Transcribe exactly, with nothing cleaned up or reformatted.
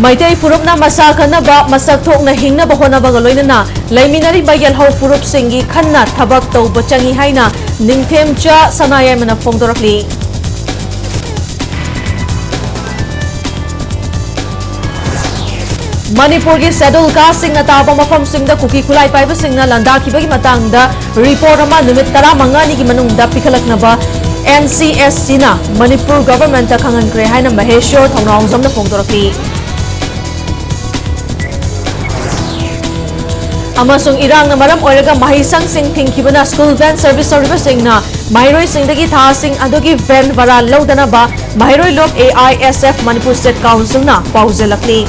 ꯃꯩꯇꯩ ꯐꯨꯔꯨꯞꯅ ꯃꯁꯥ ꯀꯟꯅꯕ, ꯃꯁꯛ ꯊꯣꯛꯅ ꯍꯤꯡꯅꯕ ꯍꯣꯠꯅꯕꯒ ꯂꯣꯏꯅꯅ ꯂꯩꯃꯤꯟꯅꯔꯤꯕ ꯌꯦꯜꯍꯧ ꯐꯨꯔꯨꯞꯁꯤꯡꯒꯤ ꯈꯟꯅ ꯊꯕꯛ ꯇꯧꯕ ꯆꯪꯏ ꯍꯥꯏꯅ ꯅꯤꯡꯊꯦꯝꯆꯥ ꯁꯅꯥꯌꯥꯏꯃꯅ ꯐꯣꯡꯗꯣꯔꯛꯂꯤ꯫ ꯃꯅꯤꯄꯨꯔꯒꯤ ꯁꯦꯗꯨꯜ ꯀꯥꯁꯁꯤꯡꯅ ꯇꯥꯕ ꯃꯐꯝꯁꯤꯡꯗ ꯀꯨꯀꯤ ꯈꯨꯠꯂꯥꯏ ꯄꯥꯏꯕꯁꯤꯡꯅ ꯂꯥꯟꯗꯥꯈꯤꯕꯒꯤ ꯃꯇꯥꯡꯗ ꯔꯤꯄꯣꯔꯠ ꯑꯃ ꯅꯨꯃꯤꯠ ꯇꯔꯥꯃꯉꯥꯅꯤꯒꯤ ꯃꯅꯨꯡꯗ ꯄꯤꯈꯠꯂꯛꯅꯕ ꯑꯦꯟ ꯁꯤ ꯑꯦꯁ ꯁꯤꯅ ꯃꯅꯤꯄꯨꯔ ꯒꯚꯔꯟꯃꯦꯟꯠꯇ ꯈꯪꯍꯟꯈ꯭ꯔꯦ ꯍꯥꯏꯅ ꯃꯍꯦꯁꯣꯔ ꯊꯧꯅꯥꯎꯖꯝꯅ ꯐꯣꯡꯗꯣꯔꯛꯂꯤ꯫ ꯑꯃꯁꯨꯡ ꯏꯔꯥꯡꯅ ꯃꯔꯝ ꯑꯣꯏꯔꯒ ꯃꯍꯩꯁꯪꯁꯤꯡ ꯊꯤꯡꯈꯤꯕꯅ ꯁ꯭ꯀꯨꯜ ꯚꯦꯟ ꯁꯔꯚꯤꯁ ꯇꯧꯔꯤꯕꯁꯤꯡꯅ ꯃꯍꯩꯔꯣꯏꯁꯤꯡꯗꯒꯤ ꯊꯥꯁꯤꯡ ꯑꯗꯨꯒꯤ ꯚꯦꯟ ꯚꯔꯥ ꯂꯧꯗꯅꯕ ꯃꯍꯩꯔꯣꯏ ꯂꯣꯞ A I S F Manipur state ꯀꯥꯎꯟꯁꯤꯜꯅ ꯄꯥꯎꯖꯦꯜꯂꯛꯂꯤ꯫